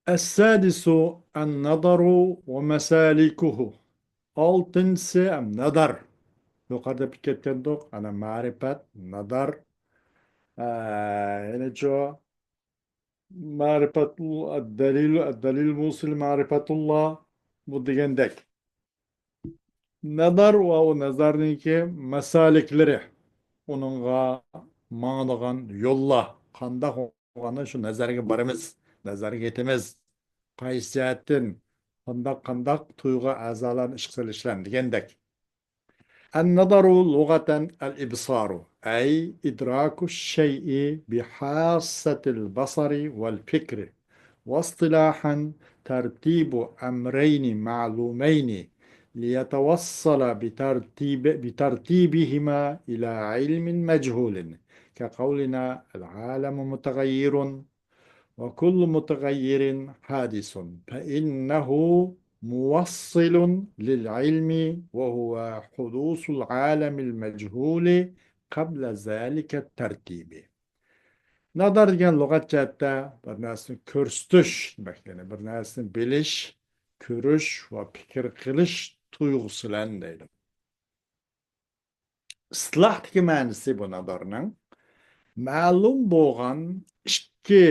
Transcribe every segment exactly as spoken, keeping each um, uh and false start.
السادس النظر ومسالكه. ئالتىنچىسى نەزەر. يۇقىرىدا بىز كەتكەنتۇق، ئەنە مەرىپەت، نەزەر. ئە، يەنە شۇ مەرىپەتۇل، دەلىل، دەلىل مۇۋەسسىل مەرىپەتۇللا، بۇ دېگەندەك. نەزەر ۋە ئۇ نەزەرنىڭكى مەسالىكلىرى، ئۇنىڭغا ماڭىدىغان يوللار، قانداق بولغاندا شۇ نەزەرگە بارىمىز، نەزەرگە يېتىمىز، قايسى جەھەتتىن، قانداق، قانداق تۇيغۇ ئەزالارنى ئىشقا سېلىش بىلەن دېگەندەك. النظر لغة الإبصار، أي إدراك الشيء بحاسة البصر والفكر، واصطلاحا ترتيب أمرين معلومين ليتوصل بترتيب، بترتيبهما إلى علم مجهول، كقولنا العالم متغير، وكل متغير حادث، فإنه موصل للعلم، وهو حدوث العالم المجهول قبل ذلك الترتيب. نەزەر دېگەن لۇغەت جەھەتتە بىر نەرسىنى كۆرسىتىش دېمەك، يەنى بىر نەرسىنى بىلىش، كۆرۈش ۋە پىكىر قىلىش تۇيغۇسى بىلەن دەيدۇ. ئىستىلاھتىكى مەنىسى بۇ نەزەرنىڭ مەلۇم بولغان ئىككى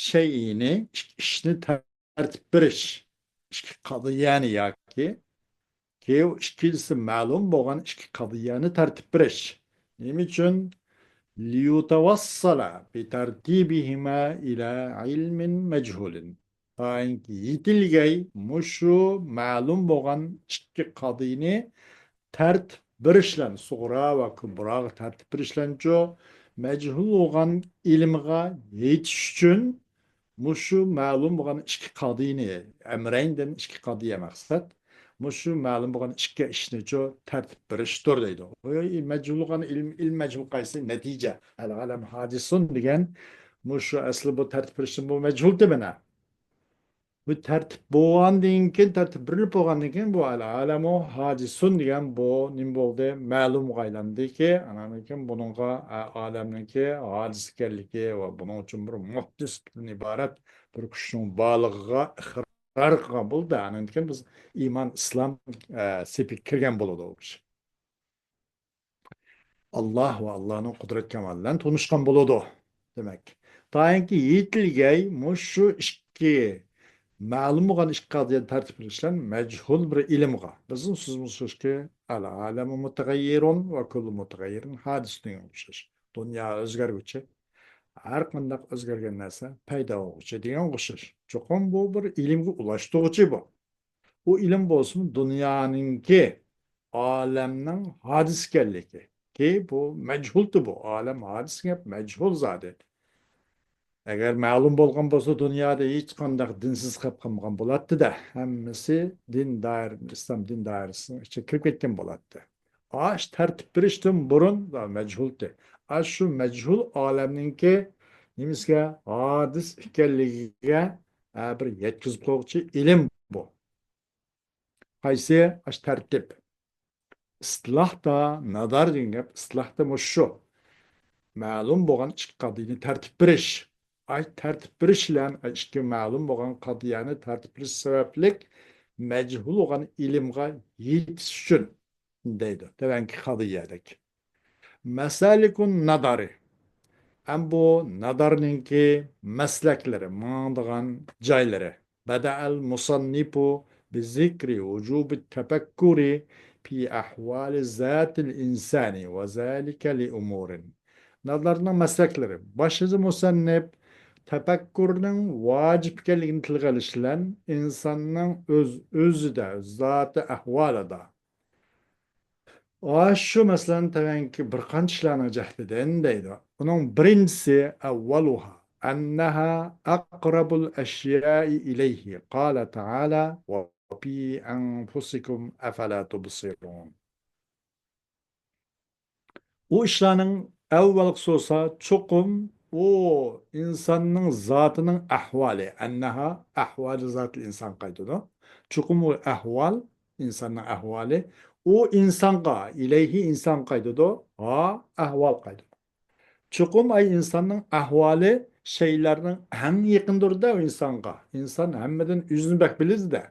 شەيئىنى، ئىككى ئىشنى تەرتىپ بېرىش، ئىككى قەزىيەنى ياكى، كى، ئىككىنچىسى مەلۇم بولغان ئىككى قەزىيەنى تەرتىپ بېرىش. نېمە ئۈچۈن؟ ليتوصل بترتيبهما إلى علم مجهول. تايىنكى يېتىلگەي مۇشۇ مەلۇم بولغان ئىككى قەزىيەنى تەرتىپ بېرىش بىلەن، سۇغرا ۋە كۇبراغا تەرتىپ بېرىش بىلەنچۇ، مەجھۇل بولغان ئىلىمغا يېتىش ئۈچۈن مۇشۇ مەلۇم بولغان ئىككى قەزىيەنى، ئەمرەيندىن ئىككى قەزىيە مەقسەت، مۇشۇ مەلۇم بولغان ئىككى ئىشنىچۇ تەرتىپ بېرىشتۇر دەيدۇ. ئۇ مەجھۇل بولغان ئىلىم، ئىلىم مەجھۇل قايسى؟ نەتىجە. ئەل ئالەم ھادىسۇن دېگەن مۇشۇ ئەسلى بۇ تەرتىپ بېرىشتىن بۇ مەجھۇلدى مانا. بۇ تەرتىپ بولغاندىن كېيىن، تەرتىپ بېرىلىپ بولغاندىن كېيىن، بۇ ئەل ئالەمۇ ھادىسۇن دېگەن بۇ نېمە بولدى؟ مەلۇمغا ئايلاندىكى، ئانان كېيىن بۇنىڭغا، ئە، ئالەمنىڭكى ھادىس ئىكەنلىكى ۋە بۇنىڭ ئۈچۈن بىر مۇھدىستىن ئىبارەت بىر كۈچنىڭ بارلىقىغا ئىقرار قىلغان بولدى. ئانان كېيىن بىز ئىمان، ئىسلام، ئە، سېپىگە كىرگەن بولىدۇ ئۇ كىشى. ئاللاھ ۋە ئاللاھنىڭ قۇدرەت كامالى بىلەن تونۇشقان بولىدۇ. دېمەك، تايىنكى يېتىلگەي مۇشۇ ئىككى مەلۇم بولغان ئىككى قەزىيەنى تەرتىپ بېرىش بىلەن مەجھۇل بىر ئىلىمغا، بىزنىڭ سۆزىمىز شۇكى، ئەل ئالەمۇ مۇتەغەييىرۇن ۋە كۇللۇ مۇتەغەييىرىن ھادىس دېگەن ئوخشاش. دۇنيا ئۆزگەرگۈچى، ھەر قانداق ئۆزگەرگەن نەرسە پەيدا بولغۇچى دېگەن ئوخشاش. چوقۇم بۇ بىر ئىلىمگە ئۇلاشتۇرغۇچى بۇ. ئۇ ئىلىم بولسىمۇ دۇنيانىڭكى، ئالەمنىڭ ھادىس ئىكەنلىكى. كى بۇ مەجھۇلتى بۇ، ئالەم ھادىس گەپ، مەجھۇل زادى. ئەگەر مەلۇم بولغان بولسا، دۇنيادا ھېچقانداق دىنسىز قېلىپ قالمىغان بولاتتى-دە. ھەممىسى دىن دائىرە، ئىسلام دىن دائىرىسىنىڭ ئىچىگە كىرىپ كەتكەن بولاتتى. ئاش تەرتىپ بېرىشتىن بۇرۇن مەجھۇلتى. ئاشۇ مەجھۇل ئالەمنىڭكى نېمىسىگە؟ ھادىس ئىكەنلىكىگە، ئە، بىر يەتكۈزۈپ قويغۇچى ئىلىم بۇ. قايسى؟ ئاش تەرتىپ. ئىستىلاھتا نەزەر دېگەن گەپ، ئىستىلاھتا مۇشۇ. مەلۇم بولغان ئىككى قەزىيەنى تەرتىپ بېرىش. ئاي تەرتىپ بېرىش بىلەن ئىككى مەلۇم بولغان قەزىيەنى تەرتىپ بېرىش سەۋەبلىك مەجھۇل بولغان ئىلىمغا يېتىش ئۈچۈن دەيدۇ. تۆۋەنكى قەزىيەدەك. مەسالىكۇن نەزەرى. ئەم بۇ نەزەرنىڭكى مەسلەكلىرى، ماڭىدىغان جايلىرى. بدأ المصنف بذكر وجوب التفكر في أحوال ذات الإنسان وذلك لأمور. نەزەرنىڭ مەسلەكلىرى. باشلىدى مۇسەننىپ تەپەككۇرنىڭ ۋاجىپ ئىكەنلىكىنى تىلغا ئېلىش بىلەن ئىنساننىڭ ئۆز، ئۆزىدە، زاتى ئەھۋالىدا. ئاشۇ مەسىلىنى تۆۋەنكى بىر قانچە ئىشلارنىڭ جەھىتىدىن دەيدۇ. ئۇنىڭ بىرىنچىسى، أولها أنها أقرب الأشياء إليه، قال تعالى: وفي أنفسكم أفلا تبصرون. ئۇ ئىشلارنىڭ ئەۋۋەلقىسى بولسا، چوقۇم ئۇ ئىنساننىڭ زاتىنىڭ ئەھۋالى، أنها أحوال ذات الإنسان قايتىدۇ. چوقۇم ئۇ ئەھۋال، ئىنساننىڭ ئەھۋالى، ئۇ ئىنسانغا، إليه ئىنسان قايتىدۇ، ھا ئەھۋال قايتىدۇ. چوقۇم ئاي ئىنساننىڭ ئەھۋالى شەيلەرنىڭ ئەڭ يېقىندۇر-دە ئىنسانغا. ئىنسان ھەممىدىن ئۆزىنى بەك بىلىدۇ-دە.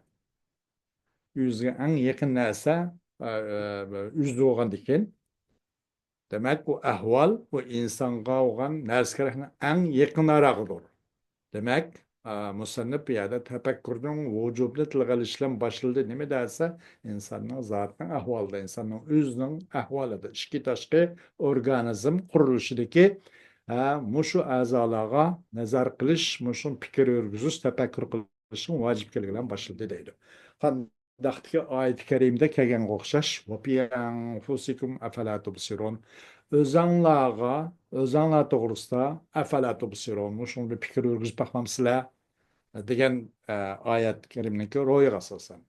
ئۆزىگە ئەڭ يېقىن نەرسە، ئە، ئە، ئۆزى بولغاندىكىن، دېمەك، ئۇ ئەھۋال، ئۇ ئىنسانغا بولغان نەرسە كېرەكنىڭ ئەڭ يېقىنراقىدۇر. دېمەك، ئە، مۇسەننىپ بۇ يەردە تەپەككۇرنىڭ ۋۇجۇبىنى تىلغا ئېلىش بىلەن باشلىدى. نېمە دېسە، ئىنساننىڭ زاتىنىڭ ئەھۋالىدا، ئىنساننىڭ ئۆزىنىڭ ئەھۋالىدا، ئىچكى تاشقى ئورگانىزم قۇرۇلۇشىدىكى، ئە، مۇشۇ ئەزالارغا نەزەر قىلىش، مۇشۇ پىكىر يۈرگۈزۈش، تەپەككۇر قىلىشنىڭ ۋاجىپكەنلىكى بىلەن باشلىدى دەيدۇ. قانداقتىكى ئايەت كەرىمدە كەلگەنگە ئوخشاش، «وفي أنفسكم أفلا تبصرون»، ئۆزەڭلارغا، ئۆزەڭلار توغرىسىدا، «أفلا تبصرون»، مۇشۇنى بىر پىكىر يۈرگۈزۈپ باقمامسىلەر؟ دېگەن، ئە، ئايەت كەرىمنىڭكى روھىغا ئاساسەن.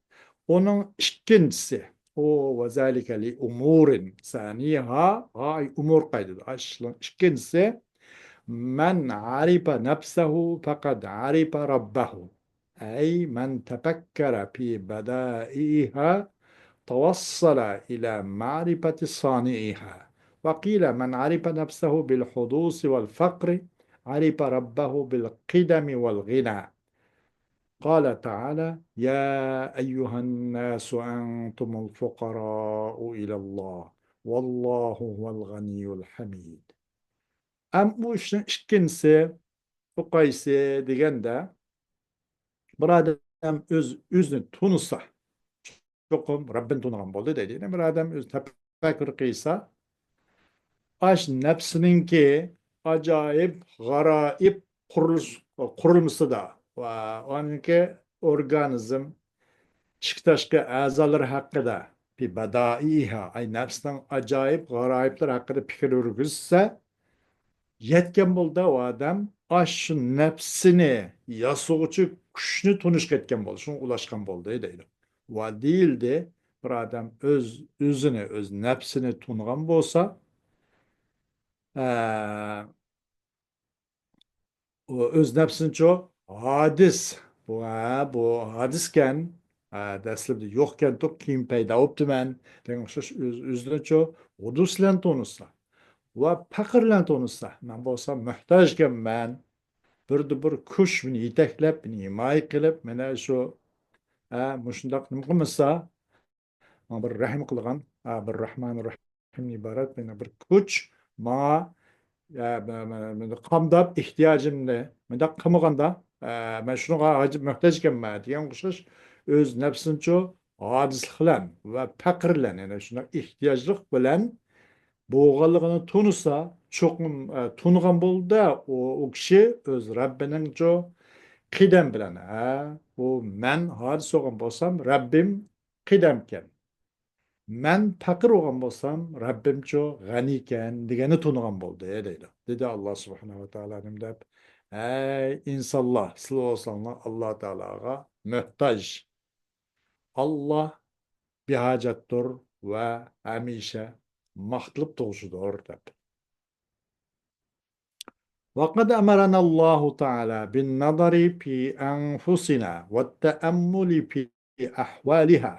ئۇنىڭ ئىككىنچىسى، ئۇ «وذلك لأمور ثانيها»، ھا، ئاي، ئۇمۇر قايتىدۇ. ئاشۇنىڭ ئىككىنچىسى، «من عرف نفسه فقد عرف ربه»، أي من تفكر في بدائعها توصل إلى معرفة صانعها. وقيل: من عرف نفسه بالحدوث والفقر عرف ربه بالقدم والغنى. قال تعالى: يا أيها الناس أنتم الفقراء إلى الله والله هو الغني الحميد. ئەم ئۇ ئىشنىڭ ئىككىنچىسى، ئۇ قايسى دېگەندە، بىر ئادەم ئۆز، ئۆزىنى تونۇسا، چوقۇم رەببىنى تونۇغان بولدى دەيدۇ. يەنە بىر ئادەم ئۆزى تەپەككۇر قىلسا، ئاش نەپسىنىڭكى ئاجايىپ، غارايىپ قۇرۇلۇش، قۇرۇلمىسىدا ۋە ئۇنىڭكى ئورگانىزم، ئىچكى تاشقى ئەزالىرى ھەققىدە، في بدائعها، ئاي نەپسىنىڭ ئاجايىپ، غارايىپلىرى ھەققىدە پىكىر يۈرگۈزسە، يەتكەن بولدى ئۇ ئادەم، ئاشۇ نەپسىنى ياسىغۇچى كۈچنى تونۇشقا يەتكەن بولدى، شۇنىڭغا ئۇلاشقان بولدى دەيدۇ. ۋە دېيىلدى، بىر ئادەم ئۆز، ئۆزىنى، ئۆز نەپسىنى تونۇغان بولسا، ئە، ئۇ ئۆز نەپسىنىچۇ ھادىس، بۇ، ھە، بۇ ھادىسكەن، ھە، دەسلىپىدە يوقكەنتۇق، كېيىن پەيدا بوپتىمەن دېگەن ئوخشاش ئۆز، ئۆزىنىچۇ ھۇدۇس بىلەن تونۇسا ۋە پەقىر بىلەن تونۇسا، مەن بولسام موھتاجكەنمەن، بىردە بىر كۈچ مېنى يېتەكلەپ، مېنى ھىمايە قىلىپ، مانا شۇ، ھە، مۇشۇنداق نېمە قىلمىسا، ماڭا بىر رەھىم قىلغان، ھە، بىر رەھمانىر رەھىمدىن ئىبارەت مانا بىر كۈچ ماڭا، ھە، مە-، مە-، مەن قامداپ ئېھتىياجىمنى مۇنداق قىلمىغاندا، ھە، مەن شۇنىڭغا ھاجەت، موھتاج ئىكەنمەن دېگەنگە ئوخشاش ئۆز نەپسىنىچۇ ئاجىزلىق بىلەن ۋە پەقىر بىلەن، يەنى شۇنداق ئېھتىياجلىق بىلەن بولغانلىقىنى تونۇسا، چوقۇم، ئە، تونۇغان بولىدۇ، ئۇ، ئۇ كىشى ئۆز رەببىنىڭچۇ قىدەم بىلەن، ھە، بۇ مەن ھادىس بولغان بولسام، رەببىم قىدەمكەن. مەن پەقىر بولغان بولسام، رەببىمچۇ غەنىيكەن دېگەننى تونۇغان بولدى، دەيدۇ. دېدى ئاللا سۇبھانەھۇ ۋە تائالا نېمە دەپ؟ ئەي ئىنسانلار، سىلەر بولساڭلار ئاللا تائالاغا موھتاج. ئاللا بىھاجەتتۇر ۋە ھەمىشە ماختىلىپ تۇرغۇچىدۇر، دەپ. وقد أمرنا الله تعالى بالنظر في أنفسنا والتأمل في أحوالها.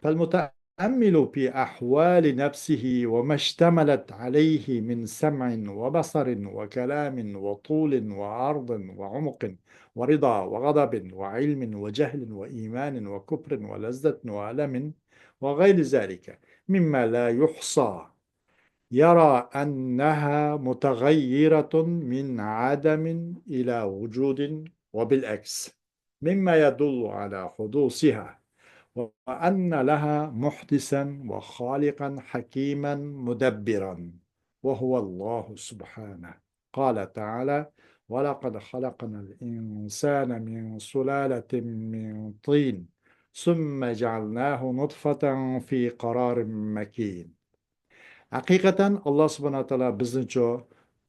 فالمتأمل في أحوال نفسه وما اشتملت عليه من سمع وبصر وكلام وطول وعرض وعمق ورضا وغضب وعلم وجهل وإيمان وكفر ولذة وألم وغير ذلك مما لا يحصى يرى أنها متغيرة من عدم إلى وجود وبالعكس مما يدل على حدوثها وأن لها محدثا وخالقا حكيما مدبرا وهو الله سبحانه. قال تعالى: ولقد خلقنا الإنسان من سلالة من طين ثم جعلناه نطفة في قرار مكين. ھەقىقەتەن، ئاللا سۇبھانەھۇ ۋە تائالا بىزنىچۇ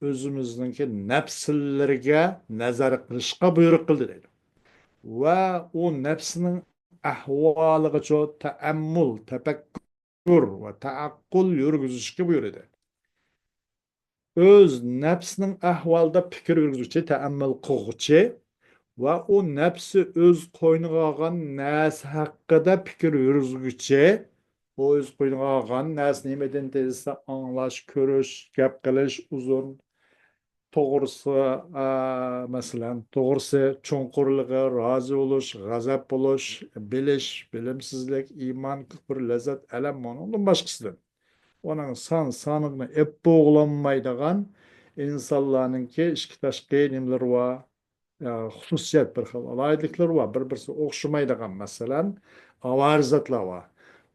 ئۆزىمىزنىڭكى نەپسلىرىگە نەزەر قىلىشقا بۇيرۇق قىلدى دەيدۇ. ۋە ئۇ نەپسنىڭ ئەھۋالىغىچۇ تەئەممۇل، تەپەككۇر ۋە تەئەققۇل يۈرگۈزۈشكە بۇيرۇدى. ئۆز نەپسىنىڭ ئەھۋالىدا پىكىر يۈرگۈزگۈچى، تەئەممۇل قىلغۇچى ۋە ئۇ نەپسى ئۆز قوينىغا ئالغان نەرسە ھەققىدە پىكىر يۈرگۈزگۈچى، ئۇ ئۆز قوينىغا ئالغان نەرسە نېمىدىن دېسە، ئاڭلاش، كۆرۈش، گەپ قىلىش، ئۇزۇن، توغرىسى، ئا، مەسىلەن، توغرىسى، چوڭقۇرلۇقى، رازى بولۇش، غەزەپ بولۇش، بىلىش، بىلىمسىزلىك، ئىمان، كۇپۇر، لەززەت، ئەلەم، ئۇنىڭدىن باشقىسىدىن. ئۇنىڭ سان سانىغىنى ئېپ بولغىلانمايدىغان ئىنسانلارنىڭكى ئىچكى تاشقى نېمىلىرى بار، ئە، خۇسۇسىيەت، بىر خىل ئالاھىدىلىكلىرى بار، بىر-بىرسىگە ئوخشىمايدىغان، مەسىلەن، ئاۋارە زاتلار بار.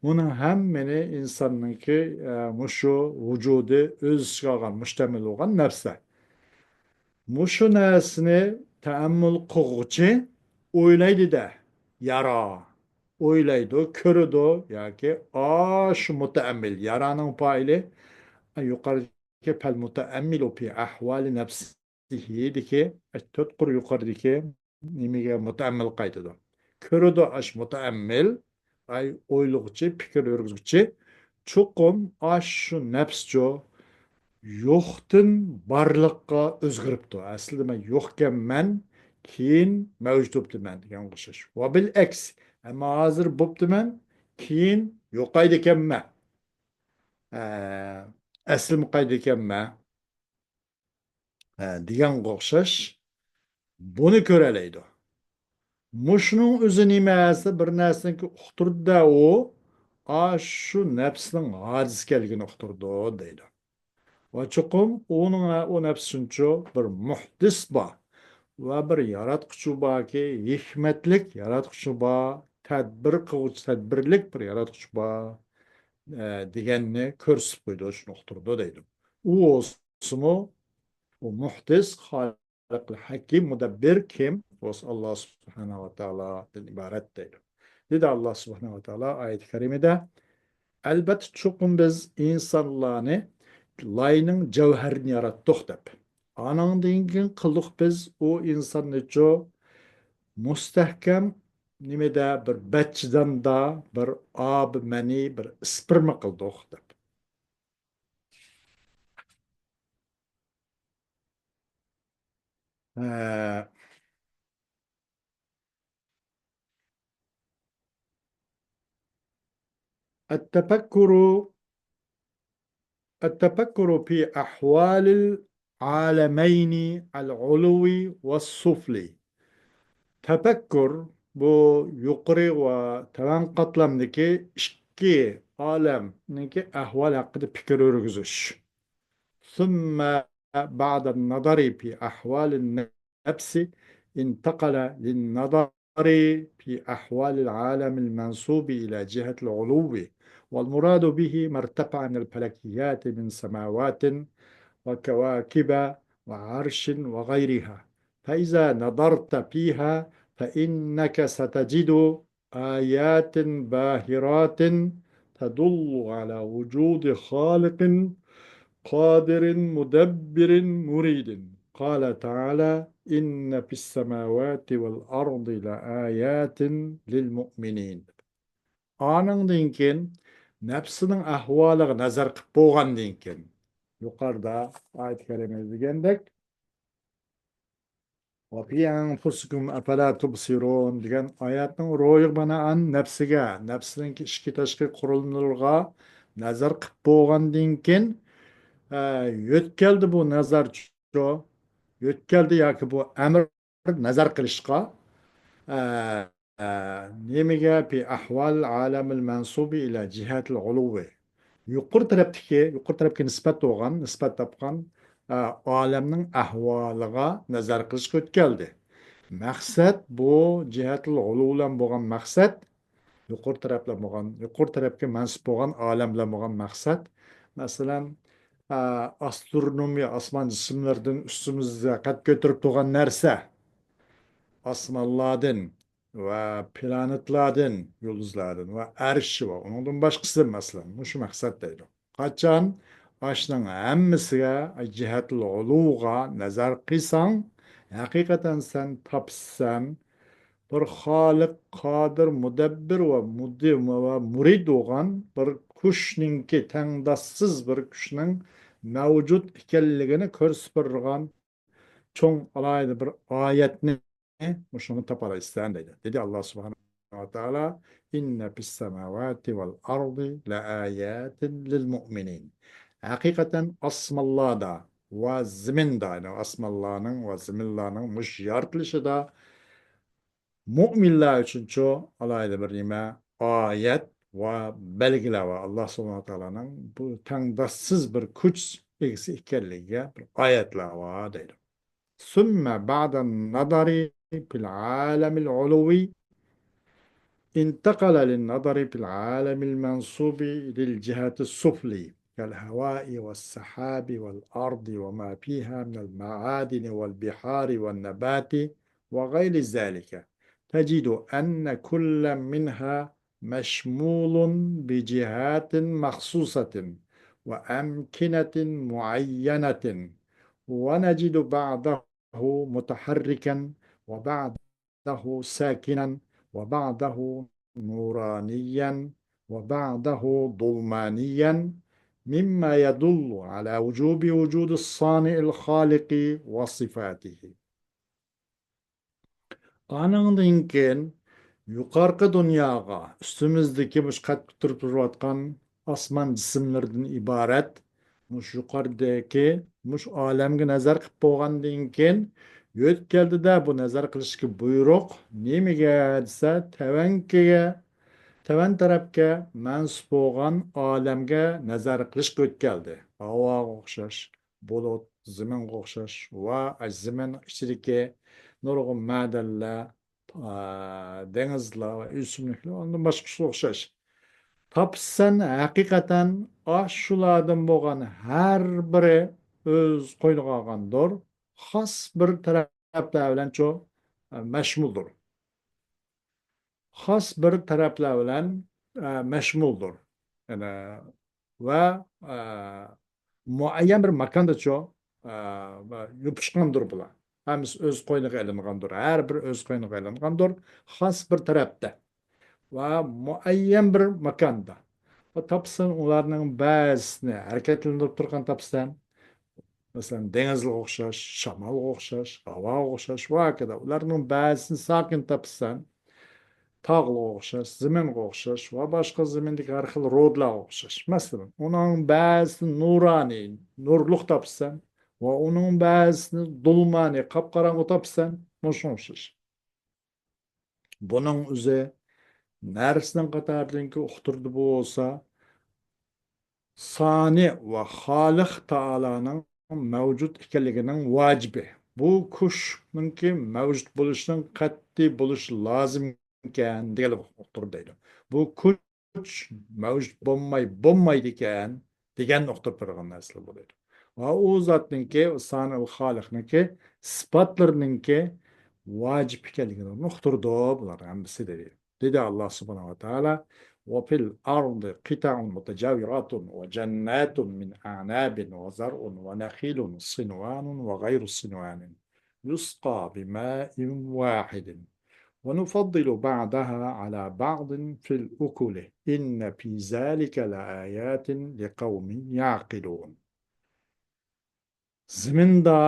بۇنىڭ ھەممىنى ئىنساننىڭكى، ئە، مۇشۇ ۋۇجۇدى ئۆز ئىچىگە ئالغان، مۇشتەمىل بولغان نەپسلەر. مۇشۇ نەرسىنى تەئەممۇل قىلغۇچى ئويلايدۇ-دە، يارا. ئويلايدۇ، كۆرىدۇ ياكى ئاشۇ مۇتەئەممىل، يارانىڭ پائىلى، يۇقىرىدىكى پەل مۇتەئەممىلۇ پى ئەھۋالى نەپسى دىكى، تۆت قۇر يۇقىرىدىكى نېمىگە مۇتەئەممىل قايتىدۇ. كۆرىدۇ ئاش مۇتەئەممىل، ئاي ئويلىغۇچى، پىكىر يۈرگۈزگۈچى، چوقۇم ئاشۇ نەپسچۇ يوقتىن بارلىققا ئۆزگىرىپتۇ. ئەسلىدە مەن يوقكەنمەن، كېيىن مەۋجۇت بوپتىمەن دېگەنگە ئوخشاش. ۋە بىل ئەكس، ئەمما ھازىر بوپتىمەن، كېيىن يوقايدىكەنمەن. ئە، ئەسلىمە قايتىدىكەنمەن. ھە، دېگەنگە ئوخشاش بۇنى كۆرەلەيدۇ. مۇشۇنىڭ ئۆزى نېمە دېسە، بىر نەرسىنىڭكى ئۇقتۇرىدۇ-دە ئۇ، ئاشۇ نەپسنىڭ ھادىسە ئىكەنلىكىنى ئۇقتۇرىدۇ دەيدۇ. ۋە چوقۇم ئۇنىڭ، ئۇ نەپسنىڭچۇ بىر مۇھدىس بار ۋە بىر ياراتقۇچى باركى، ھېكمەتلىك ياراتقۇچى بار، تەدبىر قىلغۇچى، تەدبىرلىك بىر ياراتقۇچى بار، ئە، دېگەننى كۆرسىتىپ قويىدۇ، شۇنى ئۇقتۇرىدۇ دەيدۇ. ئۇ بولسىمۇ، ئۇ مۇھدىس، خالىق، ھەكىم، مۇدەببىر كىم؟ بولسا ئاللا سۇبھانەھۇ ۋە تائالادىن ئىبارەت دەيدۇ. دېدى ئاللا سۇبھانەھۇ ۋە تائالا ئايەت كەرىمىدە، ئەلبەتتە، چوقۇم بىز ئىنسانلارنى لاينىڭ جەۋھىرىدىن ياراتتۇق دەپ. ئانىڭدىن كېيىن قىلدۇق بىز ئۇ ئىنساننىچۇ مۇستەھكەم نېمىدە، بىر بەتچىداندا، بىر ئاب مەنى، بىر ئىسپىرما قىلدۇق دەپ. ھە. التفكر، التفكر في أحوال العالمين العلوي والسفلي. تەپەككۇر، بۇ يۇقىرى ۋە تۆۋەن قاتلامدىكى ئىككى ئالەمنىڭكى ئەھۋالى ھەققىدە پىكىر يۈرگۈزۈش. ثم بعد النظر في أحوال النفس انتقل للنظر في أحوال العالم المنسوب إلى جهة العلو، والمراد به ما ارتفع من الفلكيات من سماوات وكواكب وعرش وغيرها، فإذا نظرت فيها فإنك ستجد آيات باهرات تدل على وجود خالق قادر مدبر مريد. قال تعالى: إن في السماوات والأرض لآيات للمؤمنين. ئانىڭدىن كېيىن نەپسىنىڭ ئەھۋالىغا نەزەر قىلىپ بولغاندىن كېيىن، يۇقىرىدا ئايەت كەرىمىدە دېگەندەك، وفي أنفسكم أفلا تبصرون دېگەن ئايەتنىڭ روھىغا بىنائەن نەپسىگە، نەپسىنىڭكى ئىچكى تاشقى قۇرۇلمىلىرىغا نەزەر قىلىپ بولغاندىن كېيىن، ئە، يۆتكەلدى بۇ نەزەر، شۇ يۆتكەلدى ياكى بۇ ئەمىر نەزەر قىلىشقا، ئە، ئە، نېمىگە؟ في أحوال العالم المنسوب إلى جهة العلو. يۇقىرى تەرەپتىكى، يۇقىرى تەرەپكە نىسبەت بولغان، نىسبەت تاپقان، ئە، ئالەمنىڭ ئەھۋالىغا نەزەر قىلىشقا يۆتكەلدى. مەقسەت بۇ جىھەتۇل ئۇلۇۋ بىلەن بولغان مەقسەت، يۇقىرى تەرەپ بىلەن بولغان، يۇقىرى تەرەپكە مەنسۇپ بولغان ئالەم بىلەن بولغان مەقسەت. مەسىلەن، ئە، ئاسترونومىيە، ئاسمان جىسىملىرىدىن ئۈستىمىزدە قەد كۆتۈرۈپ تۇرغان نەرسە، ئاسمانلاردىن، ۋە پلانېتلاردىن، يۇلدۇزلاردىن ۋە ئەرشى ۋە ئۇنىڭدىن باشقىسى، مەسىلەن، مۇشۇ مەقسەت دەيدۇ. قاچان ئاشۇنىڭ ھەممىسىگە، جىھەتۇل ئۇلۇۋغا نەزەر قىلساڭ، ھەقىقەتەن سەن تاپىسەن، بىر خالىق، قادىر، مۇدەببىر ۋە مۇدىر ۋە مۇرىد بولغان بىر كۈچنىڭكى، تەڭداشسىز بىر كۈچنىڭ مەۋجۇت ئىكەنلىكىنى كۆرسىتىپ بېرىدىغان چوڭ ئالاھىدە بىر ئايەتنى مۇشۇنى تاپالايسەن دەيدۇ. دېدى ئاللا سۇبھانەھۇ ۋە تائالا، إن في السماوات والأرض لآيات للمؤمنين. ھەقىقەتەن ئاسمانلاردا ۋە زېمىندا، يەنى ئاسمانلارنىڭ ۋە زېمىنلارنىڭ مۇشۇ يارىتىلىشىدا مۆمىنلەر ئۈچۈنچۇ ئالاھىدە بىر نېمە، ئايەت ۋە بەلگىلەر بار. ئاللا سۇبھانەھۇ ۋە تائالانىڭ بۇ تەڭداشسىز بىر كۈچ ئىگىسى ئىكەنلىكىگە بىر ئايەتلەر بار دەيدۇ. ثم بعد النظر في العالم العلوي انتقل للنظر في العالم المنصوب للجهة السفلي كالهواء والسحاب والأرض وما فيها من المعادن والبحار والنبات وغير ذلك، تجد أن كل منها مشمول بجهات مخصوصة وأمكنة معينة، ونجد بعضه متحركا وبعضه ساكنا وبعضه نورانيا وبعضه ظلمانيا، مما يدل على وجوب وجود الصانع الخالق وصفاته. ئانىڭدىن كېيىن يۇقارقى دۇنياغا، ئۈستىمىزدىكى مۇشۇ قەد كۆتۈرۈپ تۇرۇۋاتقان ئاسمان جىسىملىرىدىن ئىبارەت مۇشۇ يۇقىرىدىكى مۇشۇ ئالەمگە نەزەر قىلىپ بولغاندىن كېيىن، يۆتكەلدىدە بۇ نەزەر قىلىشقا بۇيرۇق. نېمىگە دېسە، تەۋەنكىگە، تەۋەن تەرەپكە مەنسۇپ بولغان ئالەمگە نەزەر قىلىشقا يۆتكەلدى. ھاۋاغا ئوخشاش، بۇلۇت، زېمىنغا ئوخشاش ۋە زېمىن ئىچىدىكى نۇرغۇن مەدەنلەر، ئا، دېڭىزلار ۋە ئۆسۈملۈكلەر، ئاندىن باشقىسىغا ئوخشاش. تاپىسەن ھەقىقەتەن ئاشۇلاردىن بولغان ھەر بىرى ئۆز قوينىغا ئالغاندۇر، خاس بىر تەرەپلەر بىلەنچۇ، ئا، مەشمۇلدۇر. خاس بىر تەرەپلەر بىلەن، ئە، مەشمۇلدۇر. يەنى ۋە، ئە، مۇئەييەن بىر ماكاندىچۇ، ئە، يوپۇشقاندۇر بۇلار. ھەممىسى ئۆز قوينىغا ئېلىنغاندۇر. ھەر بىرى ئۆز قوينىغا ئېلىنغاندۇر. خاس بىر تەرەپتە ۋە مۇئەييەن بىر ماكاندا. ۋە تاپسان ئۇلارنىڭ بەزىسىنى ھەرىكەتلەندۈرۈپ تۇرغان تاپسان. مەسىلەن، دېڭىزغا ئوخشاش، شامالغا ئوخشاش، ھاۋاغا ئوخشاش ۋە ھاكادا. ئۇلارنىڭ بەزىسىنى ساكىن تاپسان، تاغلارغا ئوخشاش، زېمىنغا ئوخشاش ۋە باشقا زېمىندىكى ھەر خىل رودلارغا ئوخشاش. مەسىلەن، ئۇنىڭ بەزىسىنى نۇرانىي، نۇرلۇق تاپسان ۋە ئۇنىڭ بەزىسىنى دۇلمانىي، قاپقاراڭغۇ تاپسان، مۇشۇنىڭغا ئوخشاش. بۇنىڭ ئۆزى نەرسىنىڭ قاتارىدىكى ئۇقتۇردا بولسا، سانى ۋە خالىق تائالانىڭ مەۋجۇت ئىكەنلىكىنىڭ ۋاجىپى. بۇ كۈچنىڭكى مەۋجۇت بولۇشىنىڭ قەتئىي بولۇشى لازىم ئىكەن دېگەن ئۇقتۇر دەيدۇ. بۇ كۈچ مەۋجۇت بولماي، بولمايدىكەن دېگەن ئۇقتۇر بېرىدىغان نەرسىلەر بولىدۇ. ۋە ئۇ زاتنىڭكى، سانىل خالىقنىڭكى سىپاتلىرىنىڭكى ۋاجىپ ئىكەنلىكىنى ئۇقتۇرىدۇ بۇلار ھەممىسى دېدى. دېدى ئاللا سۇبھانەھۇ ۋە تائالا، وفي الأرض قطع متجاورات وجنات من أعناب وزرع ونخيل صنوان وغير صنوان يسقى بماء واحد ونفضل بعضها على بعض في الأكل إن في ذلك لآيات لقوم يعقلون. زېمىندا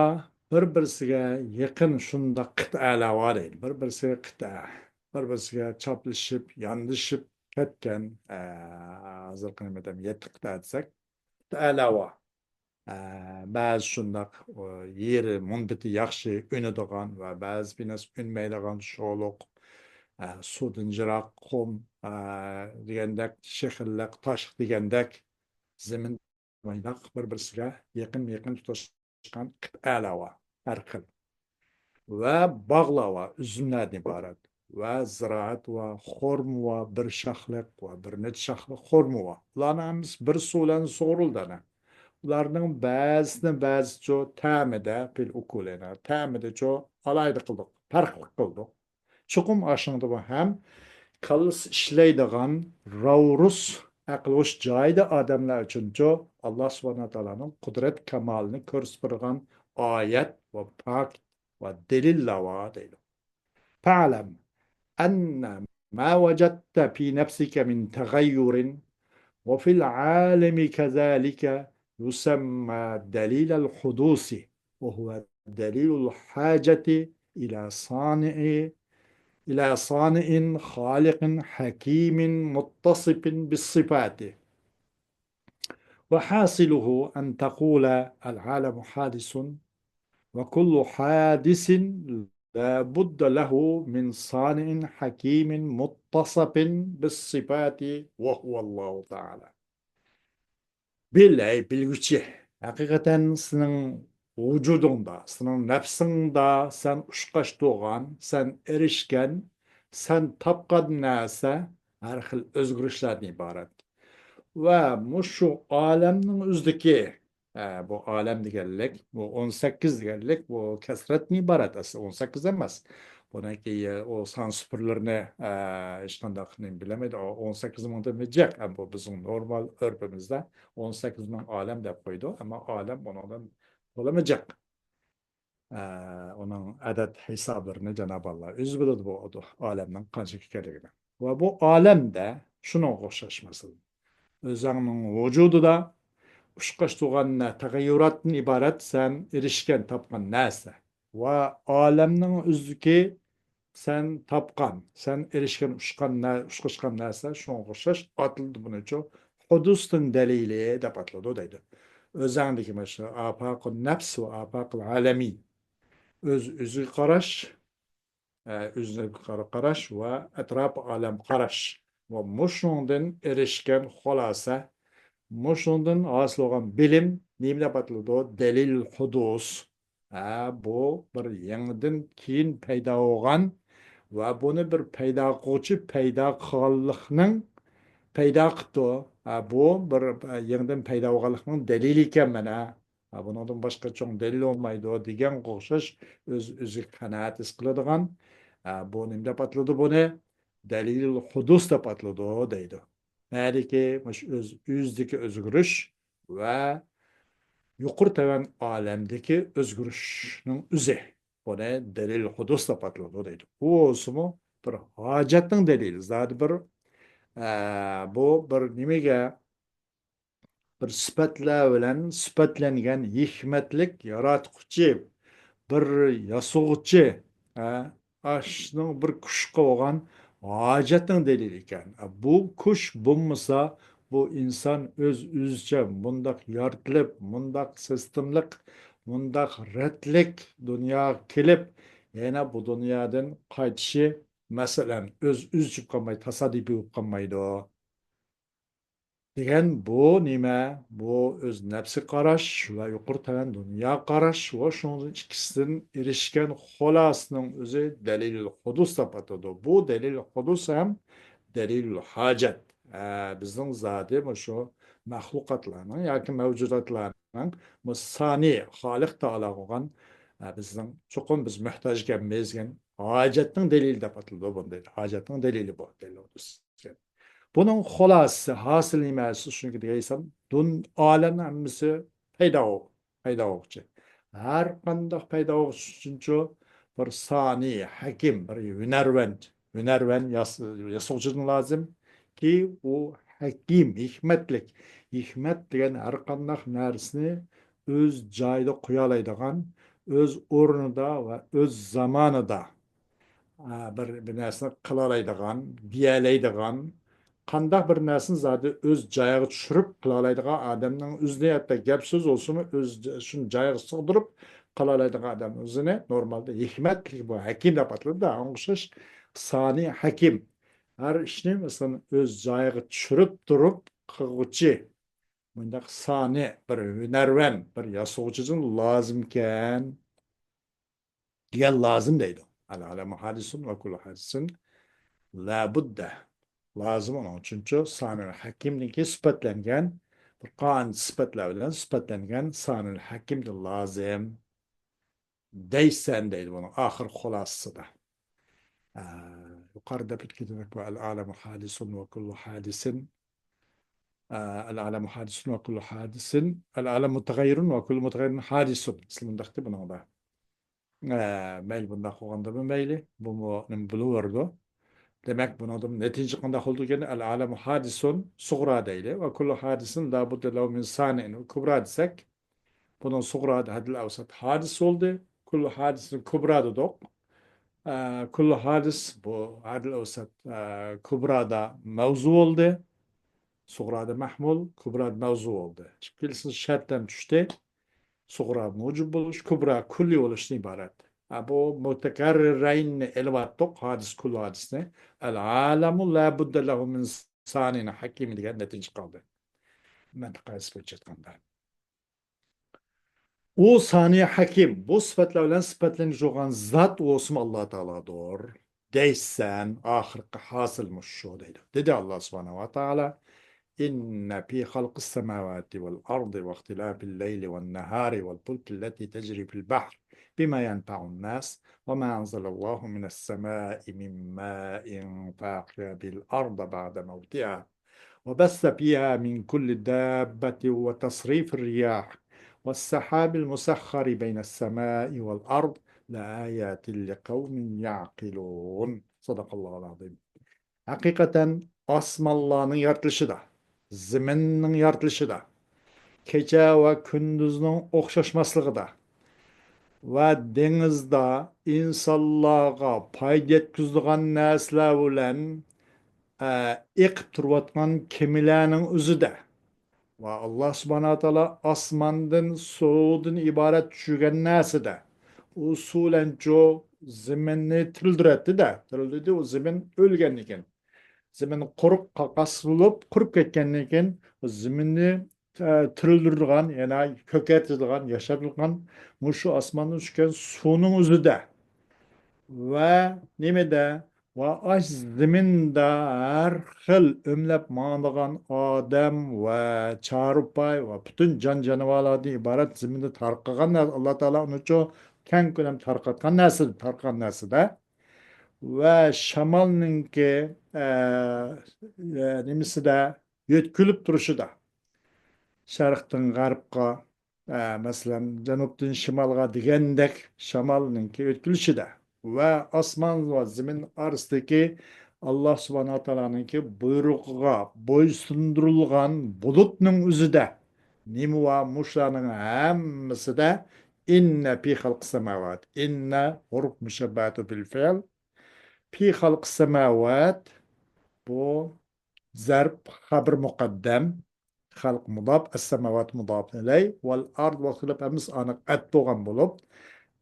بىر-بىرسىگە يېقىن شۇنداق قىتئەلەر بار دەيدۇ. بىر-بىرسىگە قىتئە، بىر-بىرسىگە چاپلىشىپ، ياندىشىپ كەتكەن، ئە، ھازىرقى نېمە دەيمەن، يەتتە قىتئە دېسەك، قىتئەلەر بار. ئە، بەزى شۇنداق، ئۇ، يېرى مۇنبىتى ياخشى ئۈنىدىغان ۋە بەزى بىر نەرسە ئۈنمەيدىغان شولۇق، ئە، سۇدىن يىراق قۇم، ئە، دېگەندەك، شېخىللىق، تاشلىق دېگەندەك زېمىن مايناق بىر-بىرسىگە يېقىن-يېقىن تۇتاشقان قىتئەلەر بار، ھەر خىل. ۋە باغلار بار، ئۈزۈملەردىن ئىبارەت. ۋە زىرائەت بار، خورما بار، بىر شاخلىق ۋە بىر نەچچە شاخلىق خورما بار. ئۇلارنىڭ ھەممىسى بىر سۇ بىلەن سۇغۇرۇلىدۇ ئەنە. ئۇلارنىڭ بەزىسىنى بەزىچۇ تەمىدە، في الأكل، تەمىدىچۇ ئالاھىدە قىلدۇق، پەرقلىق قىلدۇق. چوقۇم ئاشۇنىڭدىمۇ ھەم كاللىسى ئىشلەيدىغان، راۋرۇس، ئەقلى ھوش جايىدا ئادەملەر ئۈچۈنچۇ ئاللا سۇبھانەھۇ ۋە تائالانىڭ قۇدرەت كامالىنى كۆرسىتىپ بېرىدىغان ئايەت ۋە پاكىت ۋە دەلىللەر بار دەيدۇ. فاعلم أن ما وجدت في نفسك من تغير وفي العالم كذلك يسمى دليل الحدوث، وهو دليل الحاجة إلى صانع، إلى صانع خالق حكيم متصف بالصفات. وحاصله أن تقول: العالم حادث، وكل حادث لا بد له من صانع حكيم متصف بالصفات وهو الله تعالى. بىل، ئەي بىلگۈچى، ھەقىقەتەن سېنىڭ ۋۇجۇدۇڭدا، سېنىڭ نەپسىڭدا سەن ئۇچقاچ تۇرغان، سەن ئېرىشكەن، سەن تاپقان نەرسە ھەر خىل ئۆزگىرىشلەردىن ئىبارەت. ۋە مۇشۇ ئالەمنىڭ ئۆزىدىكى، ئە، بۇ ئالەم دېگەنلىك، بۇ ئون سەككىز دېگەنلىك، بۇ كەسرەتتىن ئىبارەت ئەسلى، ئون سەككىز ئەمەس. بۇنىڭكى ئۇ سان سۇپىرىلىرىنى، ئە، ھېچقانداق نېمە بىلەلمەيدۇ. ئۇ ئون سەككىز مىڭدىن جىق. ئە، بۇ بىزنىڭ نورمال ئۆرپىمىزدە ئون سەككىز مىڭ ئالەم دەپ قويىدۇ. ئەمما ئالەم بۇنىڭدىن تولىمۇ جىق. ئە، ئۇنىڭ ئەدەد ھېسابلىرىنى جانابى ئاللا ئۆزى بىلىدۇ، بۇ ئالەمنىڭ قانچىلىك ئىكەنلىكىنى. ۋە بۇ ئالەمدە شۇنىڭغا ئوخشاش مەسىلەن، ئۆزەڭنىڭ ۋۇجۇدىدا ئۇچقاچ تۇرغان نە-، تەغەييۇراتتىن ئىبارەت سەن ئېرىشكەن، تاپقان نەرسە. ۋە ئالەمنىڭ ئۆزىدىكى سەن تاپقان، سەن ئېرىشكەن، ئۇچقان نە-، ئۇچقۇچقان نەرسە شۇنىڭغا ئوخشاش ئاتىلىدۇ. بۇنىڭ ئۈچۈن ھۇدۇستىن دەلىلى دەپ ئاتىلىدۇ دەيدۇ. ئۆزەڭدىكى مانا شۇ ئاپاقۇ نەپس ۋە ئاپاقۇل ئالەمىي، ئۆز ئۆزىگە قاراش، ئە، ئۆزىگە قارا-، قاراش ۋە ئەتراپ ئالەم قاراش ۋە مۇشۇنىڭدىن ئېرىشكەن خۇلاسە، مۇشۇنىڭدىن ھاسىل بولغان بىلىم نېمە دەپ ئاتىلىدۇ؟ دەلىل ھۇدۇس. ھە، بۇ بىر يېڭىدىن كېيىن پەيدا بولغان ۋە بۇنى بىر پەيدا قىلغۇچى پەيدا قىلغانلىقنىڭ، پەيدا قىپتۇ. ھە، بۇ بىر، ئە، يېڭىدىن پەيدا بولغانلىقنىڭ دەلىلى ئىكەن مانا. ھە، بۇنىڭدىن باشقا چوڭ دەلىل بولمايدۇ دېگەنگە ئوخشاش ئۆز-، ئۆزىگە قانائەت ھېس قىلىدىغان، ھە، بۇ نېمە دەپ ئاتىلىدۇ بۇنى؟ دەلىلۇل ھۇدۇس دەپ ئاتىلىدۇ دەيدۇ. نەدىكى مۇشۇ ئۆز-، ئۆزىدىكى ئۆزگىرىش ۋە يۇقىرى تۆۋەن ئالەمدىكى ئۆزگىرىشنىڭ ئۆزى. بۇنى دەلىل ھۇدۇس دەپ ئاتىلىدۇ دەيدۇ. ئۇ بولسىمۇ بىر ھاجەتنىڭ دەلىلى. زادى بىر، ئە، بۇ بىر نېمىگە، بىر سۈپەتلەر بىلەن سۈپەتلەنگەن ھېكمەتلىك ياراتقۇچى، بىر ياسىغۇچى، ھە، ئاشۇنىڭ بىر كۈچكە بولغان ھاجەتنىڭ دەلىلى ئىكەن. بۇ كۈچ بولمىسا، بۇ ئىنسان ئۆز-ئۆزىچە مۇنداق يارىتىلىپ، مۇنداق سىستېمىلىق، مۇنداق رەتلىك دۇنياغا كېلىپ، يەنە بۇ دۇنيادىن قايتىشى، مەسىلەن، ئۆز-ئۆزىچە بولۇپ قالمايدۇ، تاسادىپىي بولۇپ قالمايدۇ. دېگەن بۇ نېمە؟ بۇ ئۆز نەپسىگە قاراش ۋە يۇقىرى تۆۋەن دۇنياغا قاراش ۋە شۇنىڭدىن ئىككىسىدىن ئېرىشكەن خۇلاسىنىڭ ئۆزى دەلىلۇل ھۇدۇس دەپ ئاتىلىدۇ. بۇ دەلىل ھۇدۇس ھەم دەلىلۇل ھاجەت. ئە، بىزنىڭ زادى مۇشۇ مەخلۇقاتلارنىڭ ياكى مەۋجۇداتلارنىڭ بۇ سانى خالىق تائالا بولغان، ئە، بىزنىڭ چوقۇم بىز موھتاج ئىكەنمىز دېگەن ھاجەتنىڭ دەلىلى دەپ ئاتىلىدۇ بۇنى دەيدۇ. ھاجەتنىڭ دەلىلى بۇ، دەلىل ھۇدۇس. بۇنىڭ خۇلاسىسى، ھاسىلى نېمە؟ شۇنىڭكى دېگەن ئالەمنىڭ ھەممىسى پەيدا بول-، پەيدا بولغۇچى. ھەر قانداق پەيدا بولغۇچى ئۈچۈنچۇ بىر سانى، ھەكىم، بىر ھۈنەرۋەن، ھۈنەرۋەن ياس-، ياسىغۇچىدىن لازىم. كى ئۇ ھەكىم، ھېكمەتلىك. ھېكمەت دېگەن ھەر قانداق نەرسىنى ئۆز جايىدا قويالايدىغان، ئۆز ئورنىدا ۋە ئۆز زامانىدا، ئە، بىر، بىر نەرسىنى قىلالايدىغان، دېيەلەيدىغان، قانداق بىر نەرسىنى زادى ئۆز جايىغا چۈشۈرۈپ قىلالايدىغان ئادەمنىڭ ئۆزىنى، ھەتتا گەپ سۆز بولسىمۇ، ئۆز ج-، شۇنى جايىغا سىغدۇرۇپ قىلالايدىغان ئادەم ئۆزىنى نورمالدا ھېكمەتلىك، بۇ ھەكىم دەپ ئاتىلىدۇ-دە، ئۇنىڭغا ئوخشاش سانى ھەكىم. ھەر ئىشنى، مەسىلەن، ئۆز جايىغا چۈشۈرۈپ تۇرۇپ قىلغۇچى، مۇنداق سانى بىر ھۈنەرۋەن، بىر ياسىغۇچىدىن لازىمكەن. دېگەن لازىم دەيدۇ. ئەل ئالەمۇ ھادىسۇن ۋە كۇللۇ ھادىسىن لابۇددە. لازىم ئۇنىڭ ئۈچۈنچۇ سانىل ھەكىمدىكى سۈپەتلەنگەن، بىر قانچە سۈپەتلەر بىلەن سۈپەتلەنگەن سانىل ھەكىمدىن لازىم دەيسەن دەيدۇ بۇنىڭ ئاخىر خۇلاسىسىدا. ئە، يۇقىرىدا دەپ ئۆتكىنىمدەك، ئەل ئالەمۇ ھادىسۇن ۋە كۇللۇ ھادىسىن، ئە، ئەل ئالەمۇ ھادىسۇن ۋە كۇللۇ ھادىسىن، ئەل ئالەم مۇتەغەييىرۇن ۋە كۇللۇ مۇتەغەييىرىن ھادىسۇن. ئەسلى مۇنداقتى بۇنىڭدا. ئە، مەيلى بۇنداق بولغاندىمۇ مەيلى، بۇمۇ نېمە بولۇۋېرىدۇ. دېمەك، بۇنىڭدىن نەتىجە قانداق بولىدۇ ئىكەن؟ ئەل ئالەمۇ ھادىسۇن سۇغرا دەيلى. ۋە كۇللۇ ھادىسىن لابۇددە لەھۇ مىن سانىئىن كۇبرا دېسەك، بۇنىڭ سۇغرا ھەددىل ئەۋسەت ھادىس بولدى. كۇللۇ ھادىسىن كۇبرا دېدۇق. ئە، كۇللۇ ھادىس بۇ ھەددىل ئەۋسەت، ئە، كۇبرادا مەۋزۇ بولدى. سۇغرادا مەھمۇل، كۇبرادا مەۋزۇ بولدى. ئىككىلىسىنىڭ شەرتى ھەم چۈشتى. سۇغرا مۇجىب بولۇش، كۇبرا كۈللىي بولۇشتىن ئىبارەت. ھە، بۇ مۇتەكەررىرەيننى ئېلىۋەتتۇق، ھادىس، كۈللى ھادىسنى. ئەل ئالەمۇ لا بۇددە لەھۇ مىن سانىن ھەكىم دېگەن نەتىجە قالدى. مەنتىق قائىدىسى بويىچە ئېيتقاندا. ئۇ سانىي ھەكىم، بۇ سۈپەتلەر بىلەن سۈپەتلىنىش بولغان زات ئۇسمۇ ئاللا تائالادۇر دەيسەن، ئاخىرقى ھاسىل مۇشۇ دەيدۇ. دېدى ئاللا سۇبھانەھۇ ۋە تائالا، إن في خلق السماوات والأرض واختلاف الليل والنهار والفلك التي تجري في البحر بما ينفع الناس وما أنزل الله من السماء من ماء فأحيا به الأرض بعد موتها وبث فيها من كل دابة وتصريف الرياح والسحاب المسخر بين السماء والأرض لآيات لقوم يعقلون. صدق الله العظيم. ھەقىقەتەن ئاسمانلارنىڭ يارىتىلىشىدا، زېمىننىڭ يارىتىلىشىدا، كېچە ۋە كۈندۈزنىڭ ئوخشاشماسلىقىدا ۋە دېڭىزدا ئىنسانلارغا پايدا يەتكۈزىدىغان نەرسىلەر بىلەن، ئە، ئېقىپ تۇرۇۋاتقان كېمىلەرنىڭ ئۆزىدە ۋە ئاللا سۇبھانەھۇ ۋە تائالا ئاسماندىن سۇدىن ئىبارەت چۈشۈرگەن نەرسىدە، ئۇ سۇ بىلەنچۇ زېمىننى تىرىلدۈرەتتى-دە، تىرىلدۈردى، ئۇ زېمىن ئۆلگەندىن كېيىن. زېمىن قۇرۇق قاقاس بولۇپ، قۇرۇپ كەتكەندىن كېيىن، ئۇ زېمىننى، ئە، تىرىلدۈرىدىغان، يەنى كۆكەرتىدىغان، ياشىتىدىغان مۇشۇ ئاسماندىن چۈشكەن سۇنىڭ ئۆزىدە. ۋە نېمىدە؟ ۋە ئاش زېمىندا ھەر خىل ئۆملەپ ماڭىدىغان ئادەم ۋە چارپاي ۋە پۈتۈن جان-جانىۋارلاردىن ئىبارەت زېمىندا تارقىغان نەرسە، ئاللا تائالا ئۇنىچۇ كەڭ كۆلەم تارقاتقان نەرسىدە، تارقىغان نەرسىدە. ۋە شامالنىڭكى، ئە، ئە، نېمىسىدە، يۆتكىلىپ تۇرۇشىدا. شەرقتىن غەربقا، ئە، مەسىلەن، جەنۇبتىن شىمالغا دېگەندەك شامالنىڭكى يۆتكىلىشىدە ۋە ئاسمان ۋە زېمىن ئارىسىدىكى ئاللا سۇبھانەھۇ ۋە تائالانىڭكى بۇيرۇقىغا بويسۇندۇرۇلغان بۇلۇتنىڭ ئۆزىدە نېمە بار؟ مۇشۇلارنىڭ ھەممىسىدە إن في خلق السماوات، إن ھۇرۇف مۇشەببەتۇ بىل فېئىل، في خلق السماوات، بۇ زەرب خەبىر مۇقەددەم، خەلق مۇداپ، ئەسسەماۋات مۇداپ ئىلەي، ۋەل ئارد ۋە خىلىپ ھەممىسى ئانىق ئەت بولغان بولۇپ،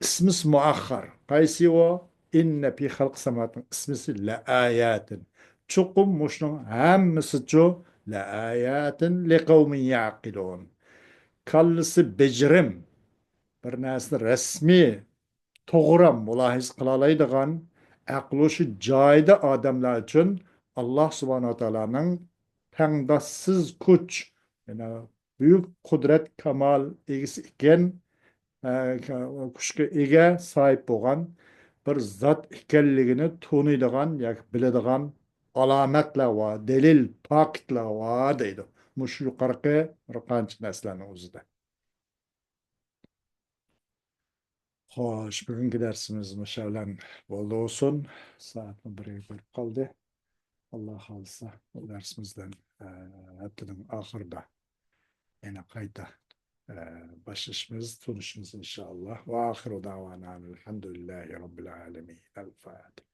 ئىسمىس مۇئەخخەر. قايسى ئۇ؟ إن في خلق السماوات ئىسمىسى لەئاياتىن. چوقۇم مۇشۇنىڭ ھەممىسىچۇ لەئاياتىن لىقەۋمىن يەقىلۇن. كاللىسى بېجىرىم، بىر نەرسىنى رەسمىي توغرا مۇلاھىزە قىلالايدىغان، ئەقلى ھوشى جايىدا ئادەملەر ئۈچۈن ئاللا سۇبھانەھۇ ۋە تائالانىڭ تەڭداشسىز كۈچ، يەنى بۈيۈك قۇدرەت كامال ئىگىسى ئىكەن، ئە، كۈچكە ئىگە، ساھىب بولغان بىر زات ئىكەنلىكىنى تونۇيدىغان ياكى بىلىدىغان ئالامەتلەر بار، دەلىل، پاكىتلار بار دەيدۇ. مۇشۇ يۇقىرىقى بىر قانچە نەرسىلەرنىڭ ئۆزىدە. خوش، بۈگۈنكى دەرسىمىز مۇشۇ بىلەن بولدى بولسۇن. سائەتمۇ بىرگە بېرىپ قالدى. ئاللا خالىسا، بۇ دەرسىمىز بىلەن، ئە، ھەپتىنىڭ ئاخىرىدا يەنە قايتا، ئە، باشلىشىمىز، تونۇشىمىز ئىنشائاللا. وآخر دعوانا أن الحمد لله رب العالمين. الفاتحة.